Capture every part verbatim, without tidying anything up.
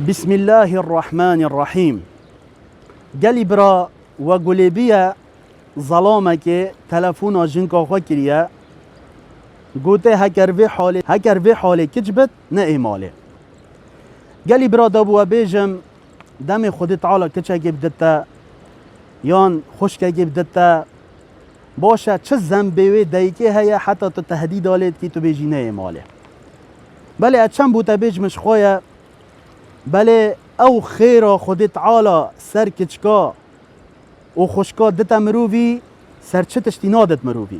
Bismillahirrahmanirrahim. Gelî bira we gulêbiye zelamekê telefona jinka xwe kiriye. Gote heker vê halê, heker vê halê kiç bit, ne ê malê. Gelî bira da bû we bêjim, demê Xwedê Teala kiçekê bidite, yan xwişkekê bidite, baş e, çi zembê wê dayikê heye, heta tu tehdîda lê dikî, tu bêjî ne ê malê. Belê ez çend bû te bêjim ji xwe ye, belê ew xêra Xwedê Teala ser kiçka û xwişka dite mirovî, ser çi tiştî nadit mirovî.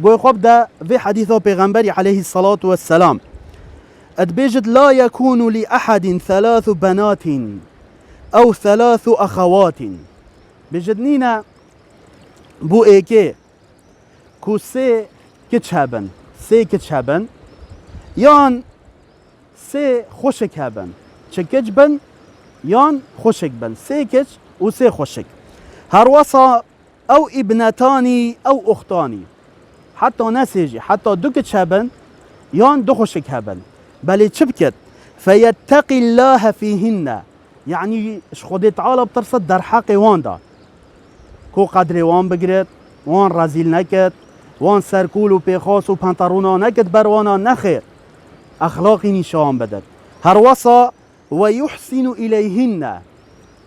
Goyê xwe bide vê hedîsa Pêxemberî aleyhissalatu vesselam. Dibêjit, "La yekûnu li ehedin thelâthu benâtin ew thelâthu exewâtin." Bêjit, nîne bo êkê ku sê kiç hebin, sê kiç hebin, yan sê xwişik hebin. Çi kiç bin, yan xwişik bin. Sê kiç û sê xwişik. Herwesa ew îbnetanî ew uxtanî. Heta ne sê jî, heta du kiç hebin, yan du xwişik hebin. Belê çi bikit? Feyetteqîllâhe fîhinne. Yanî ji Xwedê Teala bitirsit derheqê wan de. Ku qedrê wan bigirêt, wan rezîl nekit, wan serkûl û pêxas û panterûna nekit ber wana, nexêr. Exlaqî nîşan bidit. Herwesa "Ve yuhsinu ileyhinne."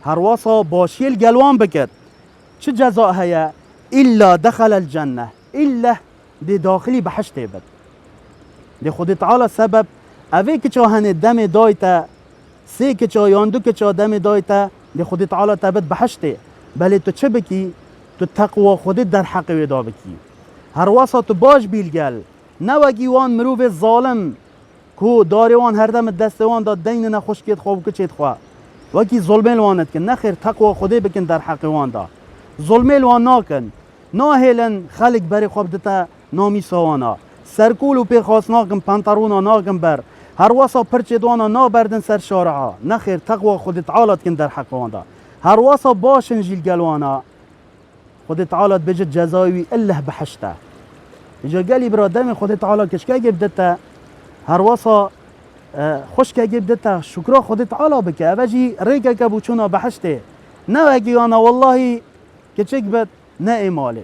Herwesa başiyê li gel wan bikit. Çi ceza heye? "İlla dehalel cenne." Îlle dê daxilî behiştê bit. Dê Xwedê Teala sebeb evê kiça henê demê dayte, sê kiça yan du kiça demê dayte, dê Xwedê Teala te bit behiştê. Belê tu çi bikî? Tu teqwa Xwedê derheqê wê de bikî. Herwesa tu baş bî li gel. Ne wekî wan mirovê zalim ku darê wan herdem di destê wan de, deynine xwişkêt xwe û kiçêt xwe. Wekî zulmê li wan dikin. Nexêr, teqwa Xwedê bikin derheqê wan de. Zulmê li wan nakin. Nahêlin xelk berê xwe bidite namîsa wan a. Serkûl û pêxas nakin, panterûna nakin ber. Herwesa pirçê di wan a naberdin ser şaria. Nexêr, teqwa Xwedê Teala dikin derheqê wan de. Herwesa baş in jî li gel wan a. Xwedê Teala dibêje cezayê wî illeh behişt e. Îca gelî bira demê Xwedê Teala kiçkekê bidite, herwesa, e, xwişkekê bidite, şukra Xwedê Teala bike. Eve jî rêkeke bû çûna behiştê. Ne wekî wana wellahî kiçik bit, ne ê malê.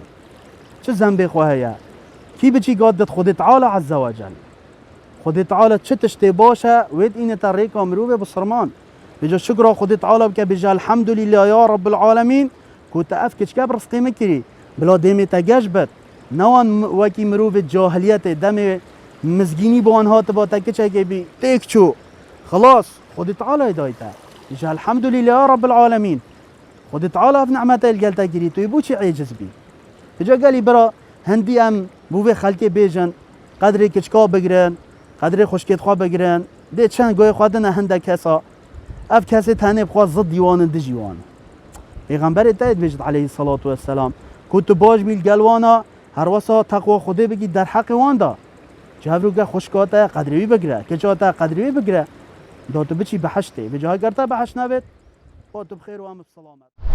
Çi zembê xwe heye? Kî biçî gat dit Xwedê Teala Azze ve Cel. Xwedê Teala çi tiştê baş e, wê dînê te rêka mirovê bisilman. Bêje şukra Xwedê Teala bike, bêje, "Elhamdulillah ya Rabbil Alemîn, ku te ev kiçke bi rizqê min kirî." Bila dêmê te geş bit. Ne wan m-, wekî mirovê cahiliyetê, demê mizgînî bi wan hatiba, te kiçekê bî, têk çû. Xilas, Xwedê Teala dayî te. Bêje, "Elhamdulillah ya Rabbil Alemîn." Xwedê Teala ev nimete li gel te kirî, tu yê bo çi êciz bî? Îca gelî bira, hindî em bo vê xelkê bêjin, qedrê kiçka bigirin, qedrê xwişkêt xwe bigirin, dê çend goyê xwe dine hindek kesa, ev kesê tenê bi xwe ziddî wan in, dijî wan. Pêxemberê te yê dibêjit aleyhissalatu vesselam, ku tu baş bî li gel wan a, herwesa teqwa Xwedê bikî derheqê wan de. Ji hev rûke xwişka te qedrê wî bigire, kiça te qedrê wî bigire, da tu biçî behiştê. Vêca heger te behişt nebêt, xwe tu bi xêr û em bi selamet.